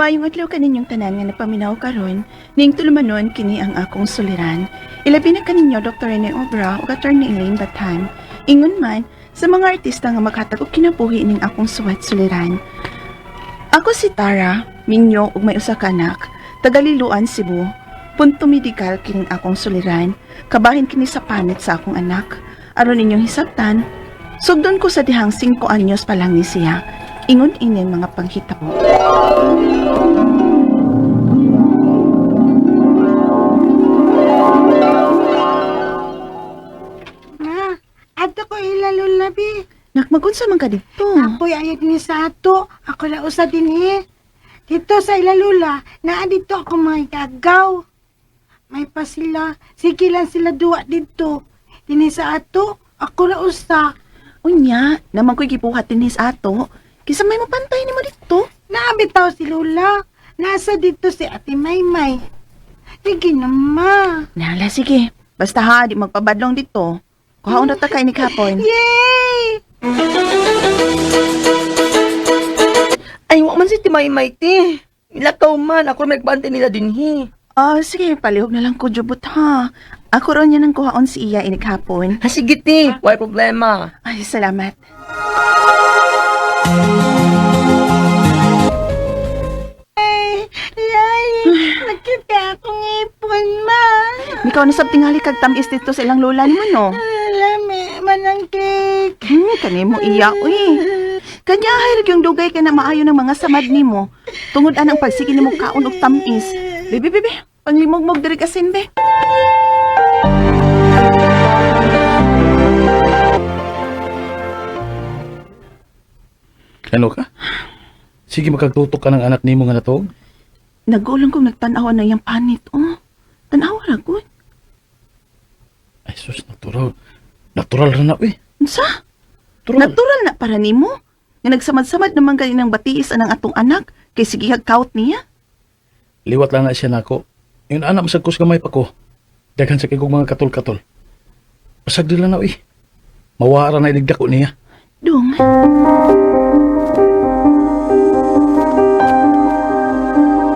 Maayong adlaw kaninyong tanan nga nagpaminaw karon, ning tulumanon kini ang akong suliran. Ilabi na kaninyo Dr. Rene Obra ug Attorney Elaine Bathan. Ingon man sa mga artista nga maghatag og kinabuhi ning akong suwat suliran. Ako si Tara, minyo ug may usa ka anak, taga Liloan, Cebu. Punto medikal kining akong suliran. Kabahin kini sa panit sa akong anak. Aron ninyong hisabtan, sugdon ko sa dihang 5 anyos pa lang ni siya. Ingon ini ang mga panghitabo. Ma, ato ko ila lulabi. Nak, magunsa man ka didto. Ako'y ayag ni sa ato. Ako la usa din eh. Dito sa ila lula, naa dito ako mga gagaw. May pa sila. Sige lang sila duwa dito. Dini sa ato, ako la usa. Unya, naman ko'y gibuhat dinhi sa ato. Kisa may mapantay nimo didto. Naabitaw si Lula. Nasa dito si Ate Maymay. Sige na, ma. Nala, sige. Basta ha, di magpabadlong dito. Kuhaon na ta kay ni kapon. Yay! Ay, wa man si Timaymay ti. Ilakaw man, ako may nagbantay nila dinhi. Ah, sige, palihog na lang ko, jubot ha. Ako ron yan ang kuhaon si iya inig hapon. Ha, sige ti, way problema. Ay, salamat. Ay, yay! Nakita akong ipon, ma. Mikaw na sab tingali kag tamis dito sa ilang lola nimo, no? Lami man ang cake. Kanimo iya, uy. Kanya hayag yung dugay kay na maayo ng mga samad nimo. Tungod anang pagsige nimo kaon og tamis. Bebe, bebe, panglimog-mog diri kasin, be. Ano ka? Sige, makagtutok ka ng anak nimo nga natog. Nagulong kong nagtan-aw na iyang panit, oh. Tan-awa ra gud. Ay, sus, natural. Natural ra na, uy. Unsa? Natural. Natural na para nimo. Nga nagsamad-samad naman gani ng batiis anang atong anak kay sige kaut niya. Liwat lang na siya nako. Yung anak masag kus gamay pa ko. Daghan sa kay mga katol-katol. Pasag dila na, uy. Mawara na iligdako niya. Dong.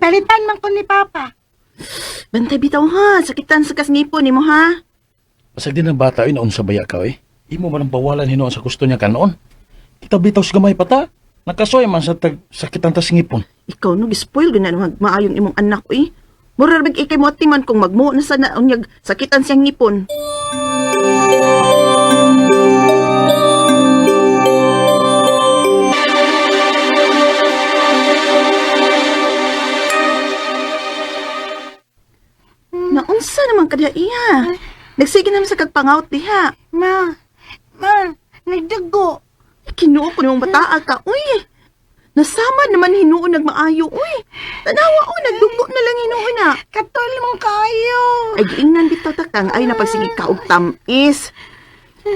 Palitan man ko ni Papa. Bantay bitaw ha, sakitan sa kasngipon nimo ha. Pasag din ang bata, uy, naon sa baya ka, uy. Imo man ang bawalan hinuon sa gusto niya kanoon. Kita bitaw sa gamay pa ta. Nakasoy man sa tag sakitan ta singipon. Ikaw no gispoil gyud na mag maayong imong anak uy. Mura ra bag ikay mo atiman kung magmuo na sana unyag sakitan siyang ngipon. Naunsa naman kadya iya. Nagsige naman sa kagpangaut diha. Ma, ma, nagdugo. Kinuo ko nimong bataa ka, uy. Nasama naman hinuon nagmaayo, uy. Tanawa, uy, nagdugo na lang hinuon na. Katol mong kayo. Ay, giingnan bitaw ta kang ay napagsige ka og tamis.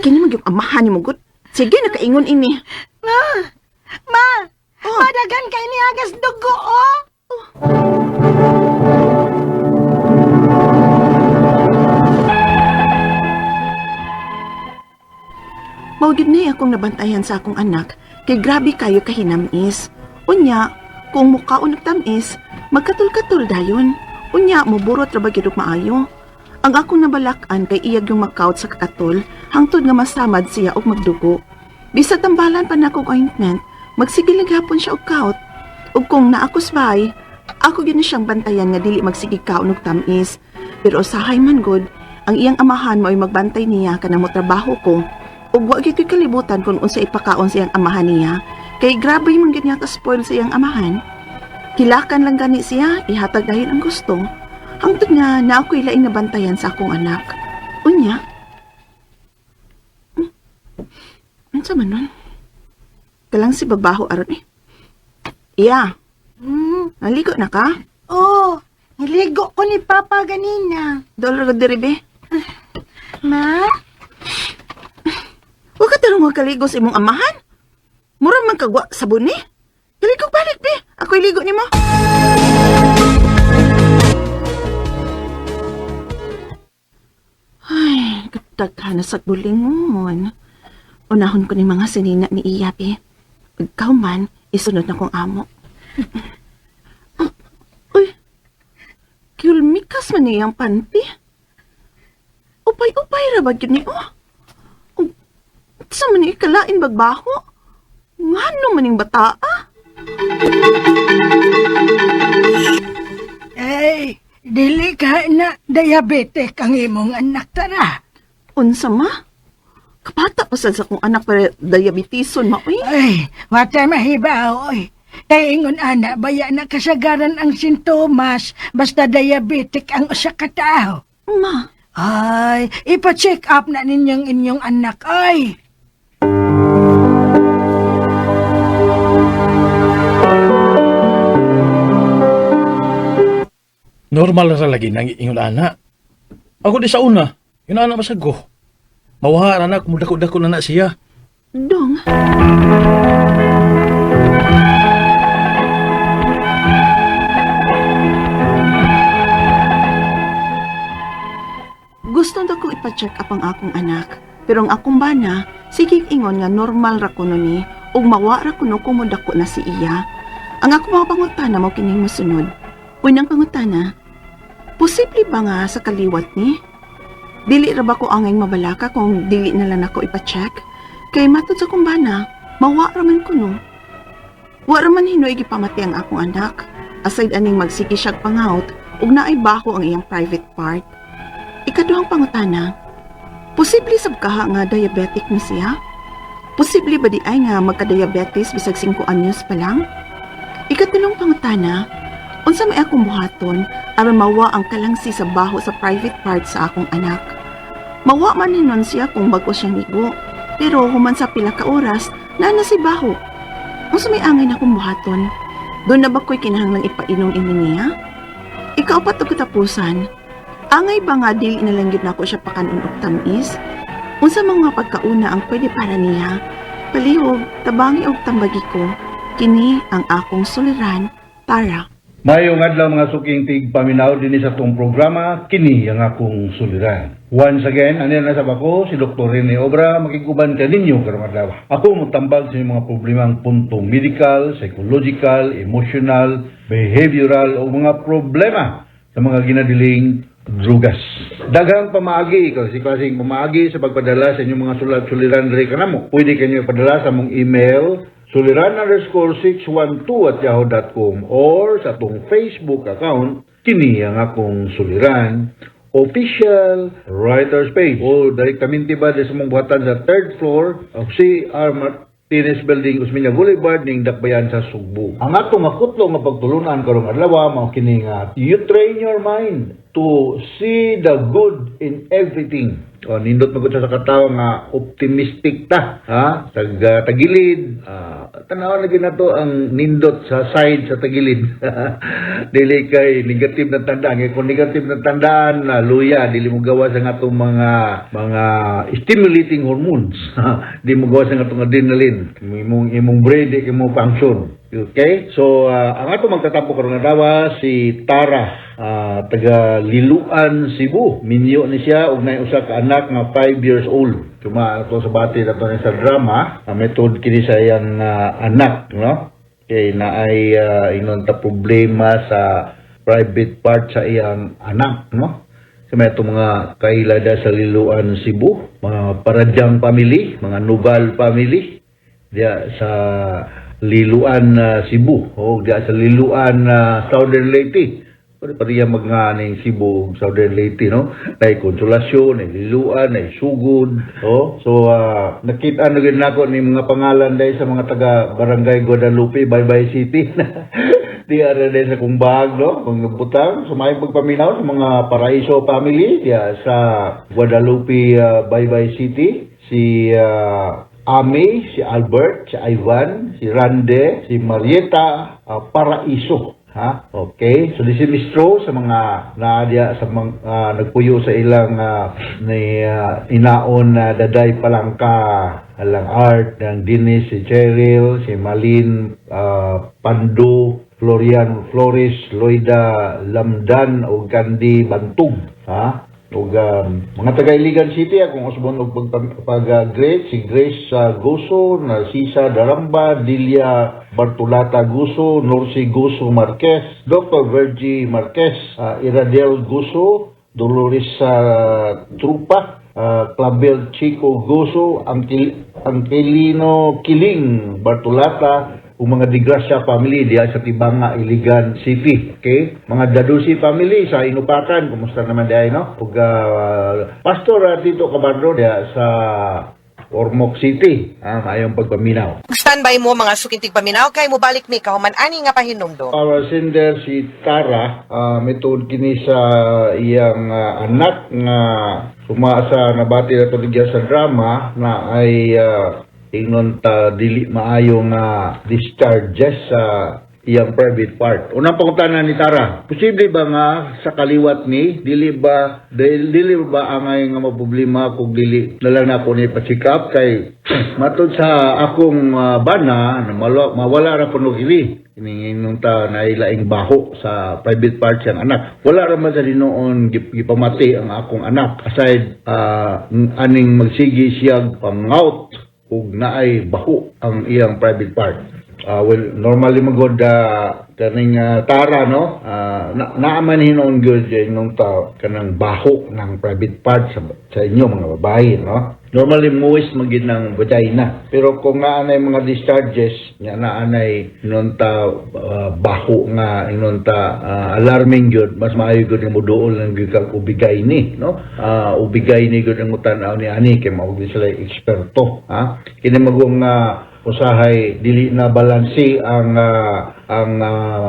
Kini man gyud amahan nimo gud. Sige, nakaingon ini. Ma, ma, Oh. madagan kay ni agas dugo, oh. Mao gyud ni akong nabantayan sa akong anak kay grabe kayo kahinamis. Unya, kung mukaon og tamis, magkatul-katul dayon. Unya, moburot ra ba gyud og maayo. Ang akong nabalak-an kay iyag yung makaut sa kakatol, hangtod nga masamad siya og magdugo. Bisag tambalan pa nako og ointment, magsige lang gihapon siya og kaut. Ug kung naakos bay, ako gyud na siyang bantayan nga dili magsige kaon og tamis. Pero usahay man gud, ang iyang amahan mo'y magbantay niya kanang motrabaho ko. Ug wa gyud ko'y kalibutan kung unsa ipakaon sa iyang amahan niya. Kay grabe man gyud niya ka-spoil sa iyang amahan. Kilakan lang gani siya, ihatag dayon ang gusto. Hangtod nga na ako'y laing nabantayan sa akong anak. Unya. Unsa man nun? Kalang si babaho aron eh. Iya, naligo na ka? Oh, niligo ko ni Papa ganina. Dolor diri be. Ma, Wa ka tarong kaligo sa imong amahan. Mura man kagwa sabon ni. Dali ko balik be. Ako'y ligo nimo. Ay, katagha na sa bulingon. Unahon ko ni mga sinina ni Iya be. Ikaw man, isunod na kong amo. Gawas man niyang panty. Upay-upay ra ba gyud ni oh? Ug sa man ni kalain bagbaho? Ngano maning bataa? Ay, dili ka na diabetic ang imong anak tara. Unsa ma? Kapata pa sad sa akong anak para diabetison ma uy. Ay, watay mahibaw oy. Kay ingon ana, baya na kasagaran ang sintomas basta diabetic ang usa ka tawo. Ma, Ay, ipa-check up na ninyong inyong anak ay. Normal ra lagi nang ingon ana. Ako di sa una, yun ana masag ko. Mawaha ra na kung dako-dako na na siya. Dong. Gusto na ko ipa-check up ang akong anak. Pero ang akong bana, sige ingon nga normal ra kuno ni ug mawa ra kuno kung modako na si iya. Ang akong mga pangutana mao kining mosunod. Unang pangutana, posible ba nga sa kaliwat ni? Dili ra ba ko angay mabalaka kung dili na lang ako ipa-check? Kay matod sa akong bana, mawa ra man kuno. Wa ra man hinuoy gipamati ang akong anak. Aside aning magsige siyag pangawt ug naay baho ang iyang private part. Ikaduhang pangutana, posible sab kaha nga diabetic ni siya? Posible ba di ay nga magka-diabetes bisag 5 anyos pa lang? Ikatulong pangutana, unsa may akong buhaton aron mawa ang kalangsi sa baho sa private part sa akong anak? Mawa man hinon siya kung bag-o siyang igo, pero human sa pila ka oras, naa na si baho. Unsa may angay na akong buhaton? Doon na ba ko'y kinahanglang ipainom ini niya? Ikaapat og katapusan, angay ba nga dili na lang gyud nako siya pakanon og tamis? Unsa mga pagkauna ang pwede para niya? Palihog, tabangi og tambagi ko. Kini ang akong suliran, Tara. Mayong adlaw mga suking tig paminaw dinhi sa atong programa kini ang akong suliran. Once again, ani na sa bako si Dr. Rene Obra makiguban kaninyo karong adlaw. Ako motambag sa inyong mga problemang punto medical, psychological, emotional, behavioral o mga problema sa mga ginadiling drugas. Daghang pamaagi, kasi pamaagi sa pagpadala sa inyong mga sulat suliran diri kanamo. Pwede kanyo ipadala sa among email suliran_612@yahoo.com or sa atong Facebook account kini ang akong suliran official writers page o direktamente ba sa mong buhatan sa third floor of CR Martinez Building, Osmeña Boulevard, ning Dakbayan sa Sugbo. Ang atong makutlo nga pagtulunan karong adlaw mao kini nga you train your mind to see the good in everything. O, nindot magud sa katawo nga optimistic ta, ha? Sa tagilid, tanaw na ginato ang nindot sa side sa tagilid. Dili kay negative na tandaan. Kay kung negative na tandaan, na luya, dili mo gawa sa atong mga stimulating hormones. Di mo gawa sa atong adrenaline. Imong brain di kay mo function. Okay? So, ang ato magtatapo karon nga adlaw si Tara, taga Liloan, Cebu. Minyo ni siya og nay usa ka anak nga 5 years old. Tuma ato sa bati nato ni sa drama, ang method kini sa iyang anak, no? Kay naay inon ta problema sa private part sa iyang anak, no? Sa may itong mga kailada sa Liloan, Cebu, mga Paradyang family, mga Nugal family, diya sa Liloan, Cebu, o diya sa Liloan, Southern Leyte. Pwede pa riya magnganing Cebu ug Southern Leyte, no? Nay Konsolasyon, nay Liloan, nay Sugod, oh. So nakita na gyud nako ni mga pangalan dahil sa mga taga Barangay Guadalupe, Baybay City. Diya ra dahil sa kumbag, no? Kung butang, sumayong pagpaminaw sa mga Paraiso family diya sa Guadalupe, Baybay City, si Ami, si Albert, si Ivan, si Rande, si Marieta Paraiso. Ha? Okay. So this is Mistro sa mga naadya sa mga nagpuyo sa ilang ni inaon na Daday Palangka alang art ng Dennis, si Cheryl, si Malin Pando, Florian Flores, Loida Lamdan o Gandhi Bantug. Ha? Ug mga taga Iligan City, akong usbon og pag greet si Grace Goso, Narcisa Daramba, Delia Bartolata Guso, Norsi Guso Marquez, Dr. Virgie Marquez, Iradel Guso, Dolores Trupa, Clavel Chico Guso, Angelino Kiling Bartolata, ug mga Digrasya family diha sa Tibanga, Iligan City. Okay? Mga Dadusi family sa Inupakan, kumusta naman diha, no? Ug Pastor Tito Cabardo diha sa Ormoc City. Ah, maayong pagpaminaw. Standby mo, mga suking tigpaminaw, kay mobalik mi kahuman ani nga pahinumdom. Our sender si Tara, mituod kini sa iyang anak nga sumasa nabati na to sa drama na ay ingnon ta dili maayo nga discharges sa iyang private part. Unang pangutana ni Tara, posible ba nga sa kaliwat ni dili ba angay nga maproblema kung dili na lang nako ni pa-check up kay matud sa akong bana na mawala ra kuno kini ininginom ta nailaing baho sa private part siyang anak. Wala ra man sa dinoon gipamati ang akong anak aside aning magsigi siya pangout ug naay baho ang iyang private part. Well, normally magod kaning Tara, no, na naaman hinuon gyud nung ta kanang baho ng private part sa inyo mga babae, no? Normally moist man gyud ng vagina, pero kung naanay mga discharges nya, naanay inon ta baho nga inon ta alarming gyud, mas maayo gyud nga moduol lang gyud kang OB-GYN, no? OB-GYN gyud ang mutan-aw ni ani kay mao gyud sila eksperto, ha? Kini magong usahay dili na balanse ang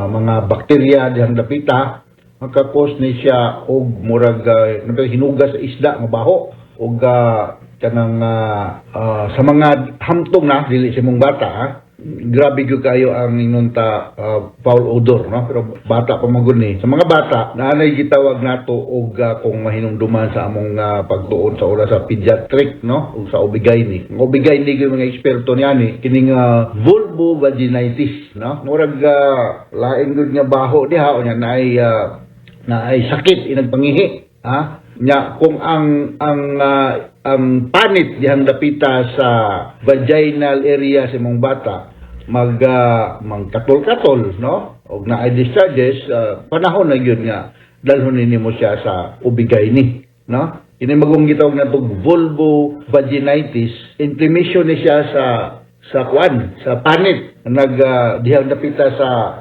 mga bakterya dihang dapita, maka-cause ni siya og murag hinugas sa isda nga baho og kanang sa mga hamtong na dili sa imong bata, ha? Grabe gyud kayo ang ingon ta foul odor, no? Pero bata pa man gud ni. Sa mga bata, naanay gitawag nato og kung mahinumduman sa among pagtuon sa oras sa pediatric, no, ug sa OB-GYN. Ang OB-GYN gyud mga eksperto niani kining vulvovaginitis, no? Murag lain gyud nga baho diha, unya naay sakit inagpangihi, ha? Nya kung ang panit dihang dapita sa vaginal area sa imong bata mag mangkatol-katol, no, og naay discharges, panahon na gyud nga dalhon nimo siya sa OB-GYN, no? Kini magong gitawag na tog vulvovaginitis, inflammation ni siya sa kwan, sa panit nag dihang dapita sa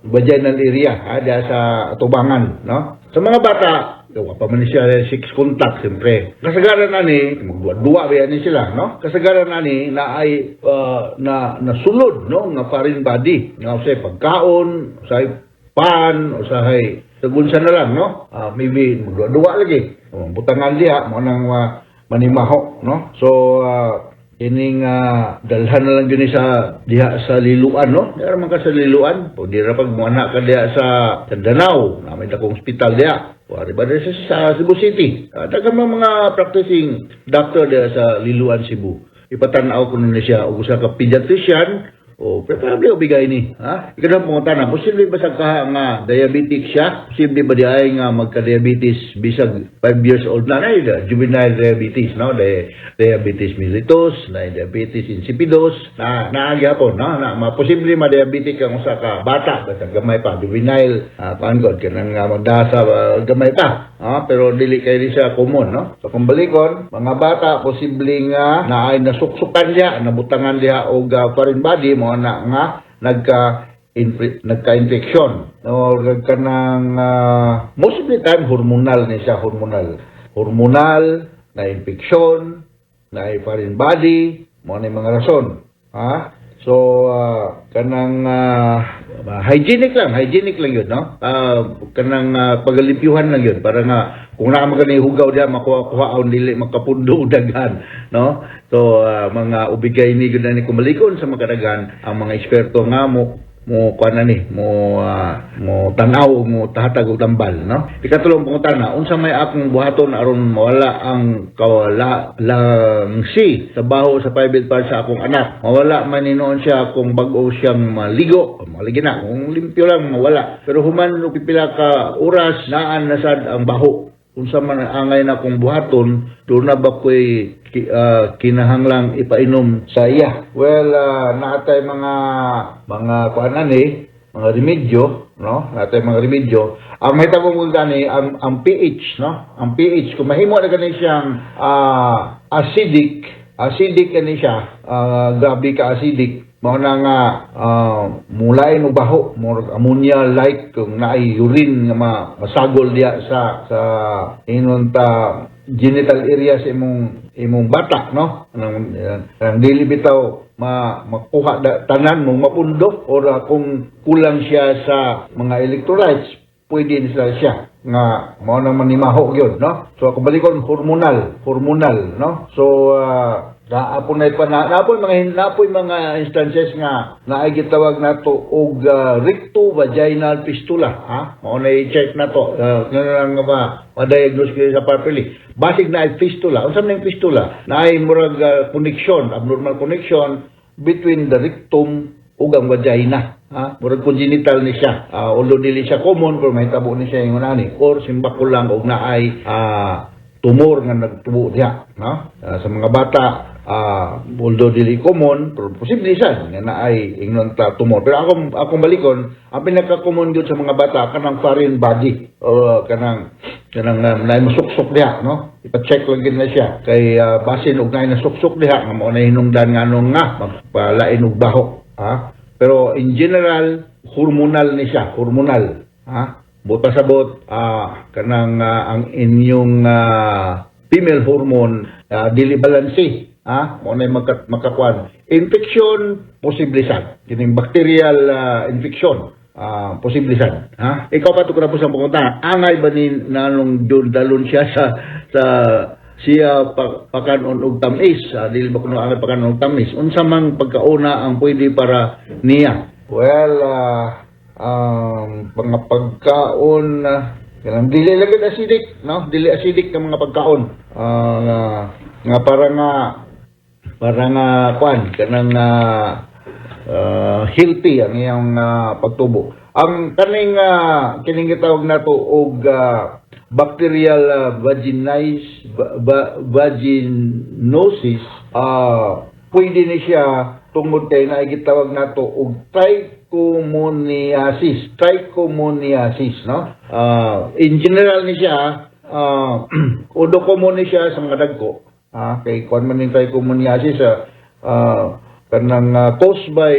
vaginal area, ha, diha sa atubangan, no? Sa mga bata, wa pa man ni siya sex contact, siyempre. Kasagaran ani, magduwa-duwa ba ni sila, no? Kasagaran ani na ay na nasulod, no, nga foreign body. Nga usahay pagkaon, usahay pan, usahay sagunsa na lang, no? Maybe magduwa-duwa lagi. O, butangan diha mo nang manimaho, no? So kining dalhan na lang gyud ni sa diha sa Liloan, no? Diha man ka sa Liloan o di ra pag muana ka diha sa Danao, na may dakong ospital diha. Wari ba diha sa Cebu City? Daghan mga mga practicing doctor diha sa Liloan, Cebu. Ipatan-aw kuno ni siya og usa ka pediatrician o preferably OB-GYN ni, ha? Ikaduhang pangutana, posible ba sa kaha nga diabetic siya? Posible ba di ay nga magka-diabetes bisag 5 years old na na juvenile diabetes, no? Diabetes mellitus, na diabetes insipidus, na naa gyapon, no? Na ma posible ma-diabetic ang usa ka bata basta gamay pa, juvenile, kuan god kanang magdasa gamay pa. Ah, pero dili kay di siya common, no? So kung balikon, mga bata posible nga naay nasuksukan diha, nabutangan diha og foreign body mo na nga nagka-infection. No, kanang most of the time hormonal ni siya, hormonal. Hormonal na infection, na foreign body, mo na yung mga rason. Ha? So kanang hygienic lang yun, no? Kanang pagalimpyuhan lang yun para nga kung naa man kani hugaw diha makuha-kuha ang dili makapundo daghan, no? So mga OB-GYN gyud na ni kumalikon sa makadaghan ang mga eksperto nga mo mo kuan na ni mo mo tan-aw ug mo tahatag og tambal, no? Ikatulong pangutana, unsa may akong buhaton aron mawala ang kawala lang si sa baho sa private part sa akong anak? Mawala man ni noon siya kung bag-o siyang maligo, maligi na kung limpyo lang mawala, pero human og pipila ka oras, naan na sad ang baho. Unsa man ang angay na kong buhaton, doon na ba ko'y kinahanglang ipainom sa iya? Well, naatay mga kuanan eh, mga remedyo, no? Naatay mga remedyo. Ang mahitabo mo gani ang pH, no? Ang pH kung mahimo na gani siyang acidic, acidic gani siya, grabe ka acidic, mao na nga mulain og baho, murag ammonia like kung naay urine nga masagol diya sa inon ta genital area sa imong bata, no? Anang dili bitaw makuha tanan mong mapundo or kung kulang siya sa mga electrolytes, pwede na siya nga mao na manimaho gyud, no? So kung balikon, hormonal, hormonal, no? So naapon na pa na napoy mga instances nga naay gitawag nato og rectovaginal fistula, ha? Mao na i-check nato nga ba ma-diagnose kayo sa properly. Basig na ay fistula. Unsa man yung fistula? Naay murag connection, abnormal connection between the rectum ug ang vagina, ha? Murag congenital ni siya. Although dili siya common, pero mahitabo ni siya ingon ani or simbako lang og naay tumor nga nagtubo diha, no? Sa mga bata, although dili common, pero posible siya nga naay ingnon ta tumor. Pero akong balikon, ang pinaka-common gyud sa mga bata kanang foreign body o kanang naay masuksok diha, no? Ipa-check lang gid na siya kay basin og naay nasuksok diha nga mao na hinungdan nganong nga magpalain og baho, ha? Pero in general, hormonal ni siya, hormonal, ha? Buot pasabot, kanang ang inyong female hormone dili balanse, ha? Mao na makakuan. Infection, posible sad. Kining bacterial infection, posible sad, ha? Ikaw pa to ko na po sa pangutana. Angay ba ni nanong dalon siya sa siya pakanon og tamis, dili ba kuno angay pakanon og tamis? Unsa mang pagkauna ang pwede para niya? Well, mga pagkaon kanang dili lang gud acidic, no? Dili acidic nga mga pagkaon. Nga para nga kwan kanang healthy ang iyang pagtubo. Ang kaning kining gitawag nato og bacterial vaginosis, pwede ni siya tungod kay naay gitawag nato og trichomoniasis, trichomoniasis, no? In general ni siya, although common ni siya sa mga dagko, kay kuan man ning trichomoniasis, kanang caused by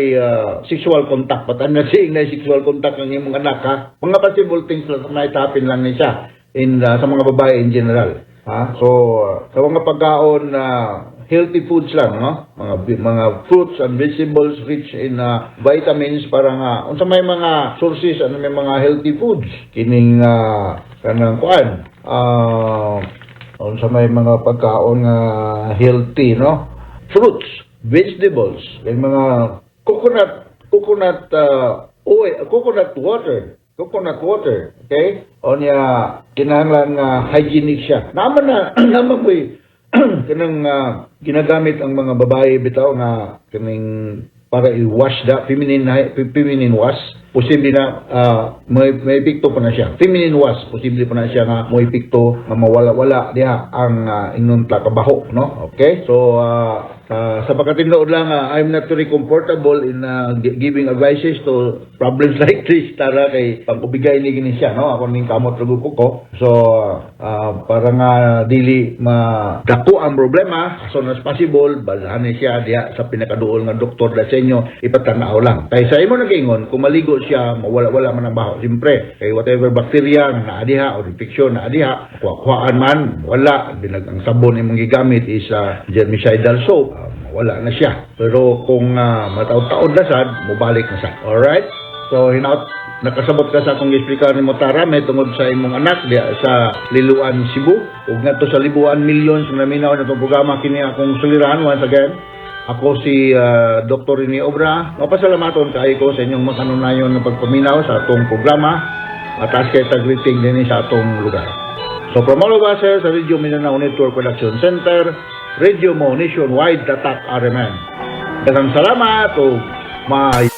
sexual contact. But I'm not saying na sexual contact ang imong anak, ha? Mga possible things lang na itapin lang ni siya sa mga babae in general, ha? So sa mga pagkaon na healthy foods lang, no? Mga fruits and vegetables rich in vitamins para nga unsa may mga sources, ano may mga healthy foods kining kanang kuan, unsa may mga pagkaon nga healthy, no? Fruits, vegetables, yung mga coconut coconut oil, coconut water, coconut water, okay? O niya, kinahanglan nga hygienic siya. Naman na naman ko'y kanang ginagamit ang mga babae bitaw nga kaning para i-wash da feminine feminine wash, posible na may epekto pa na siya. Feminine wash, posible pa na siya nga mo epekto nga mawala-wala diha ang ingnon ta kabaho, no? Okay, so sa pagkatinuod lang, I'm not very comfortable in giving advices to problems like this, tara, kay pangubigay ni gini siya, no? Ako ning kamot ra ko. So para nga dili madako ang problema, as soon as possible balhan ni siya diha sa pinakaduol nga doktor da sa inyo, ipatanaw lang kay sa imo nagingon kung maligo siya mawala-wala man ang baho. Siyempre kay whatever bacteria nga naa diha o infection naa diha, kuha-kuhaan man wala binag ang sabon imong gigamit is germicidal soap, wala na siya. Pero kung mataod-taod na sad, mobalik na sad. Alright, so hinaut nakasabot ka sa akong giexplicar nimo, Tara, may tungod sa imong anak diha sa Liloan, Cebu, ug ngadto sa Libuan millions nga naminaw na itong programa. Kini akong suliran. Once again, ako si Dr. Rene Obra. Mapasalamaton kaayo ko sa inyong makanunayon nga pagpaminaw sa atong programa. Mataas kay tag-greeting din sa atong lugar. So from all of us here sa Radio Mindanao Network Production Center, Radio Mo Nationwide, Tatak RMN. Daghang salamat ug may